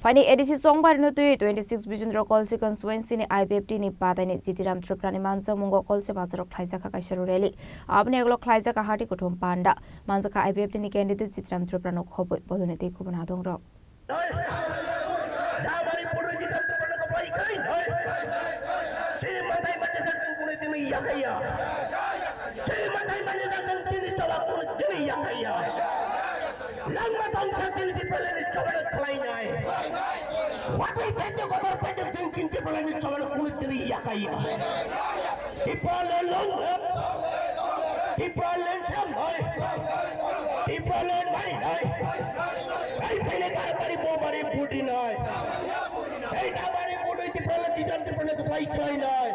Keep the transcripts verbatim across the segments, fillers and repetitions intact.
Phaini A D C chongbarino twi twenty six Bijendra Kolsi constituency ni I P F T ni badaini Jitiram Tripura ni manjakmungo Kolsi bazaro khlaijakha kaisa rally. Aboni ulo khlaijakha hati kuthum panda. Manjakha I P F T ni candidate Jitiram Tripura no khobwi bodolni tei kubun adongrok. Dabari pudui Jitiram Tripura no khobwi kai noi. Chini matai mani sakang kunu tini yakaya. Chini matai mani sakang tini choba kunu tini yakaya. Langma tongsa tini Tipralani chobana khlainai. Watwi pete kotor pete tini Tipralani chobana kunu tini yakaya. Tipraland long live. Tipraland sam noi. Tipraland mai noi. Hai pele taratari bo bari budi noi. Hai dabari budi Tipraland Jitiram Tripura no khobwi kai noi.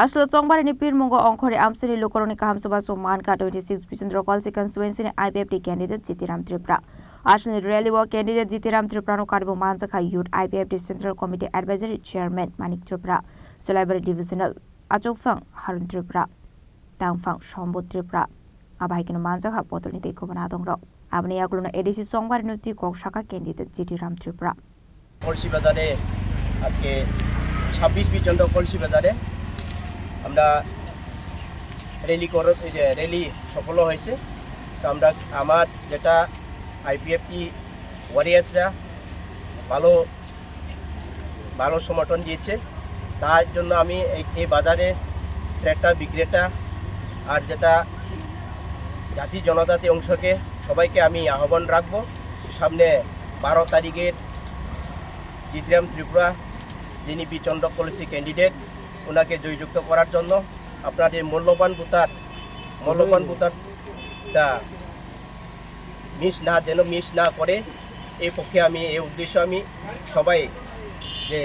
Aswk chongbarini pirmungo ongkhorwi amchaini lukurokni kaham chubachu mankha twenty six Bijendra Kolsi constituency ni I P F T candidate Jitiram Tripura. Aswkni rally o candidate Jitiram Tripura no karwi manjakha Youth I P F T Central Committee Advisory Chairman Manik Tripura, Solaibari Divisional Achukphang Harun Tripura, Tangphang Sombut Tripura. Abo hai kheno manjakha bodolni tei kubun adongrok. Aboni yagulono A D C chongbarini twi kok sakha candidate Jitiram Tripura. কলসি বাজারে আজকে ছাব্বিশ বিচন্দ্র কলসি বাজারে আমরা র্যালি কর-, এই যে র্যালি সফল হয়েছে। তো আমরা, আমার যেটা আইপিএফটি ওয়ারিয়ার্সরা ভালো, ভালো সমর্থন দিয়েছে, তার জন্য আমি এই, এই বাজারে ক্রেতা বিক্রেতা আর যেটা জাতি জনজাতি অংশকে সবাইকে আমি আহ্বান রাখবো, সামনে বারো তারিখের জিতরাম ত্রিপুরা, যিনি বিচন্দ্র কলসি ক্যান্ডিডেট, ওনাকে জয়যুক্ত করার জন্য আপনাদের মূল্যবান ভোটার, মূল্যবান ভোটারটা মিস না, যেন মিস না করে, এই পক্ষে আমি, এই উদ্দেশ্য আমি সবাই যে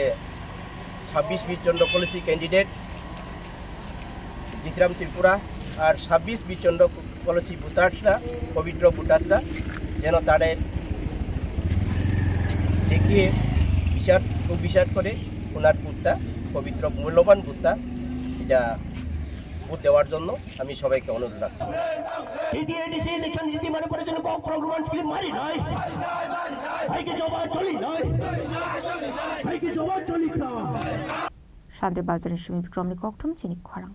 ছাব্বিশ বিচন্দ্র কলসি ক্যান্ডিডেট জিতরাম ত্রিপুরা আর ছাব্বিশ বিচন্দ্র কলসি ভোটার্সরা, পবিত্র ভোটার্সরা যেন তাদের দেখিয়ে বিচার, সুবিচার করে ওনার ভোটটা, পবিত্র মূল্যবান ভোটটা, এটা ভোট দেওয়ার জন্য আমি সবাইকে অনুরোধ রাখছি। দ্বিতীয় এডিসি ইলেকশন জিতি মানে পরে জন্য কম প্রোগ্রাম ছিল মারি নয়। ভাইকে জবাব চলি নয়। ভাইকে জবাব চলি না। Sandra Bazar ni Sumi Bikram ni kokthum chini khorang.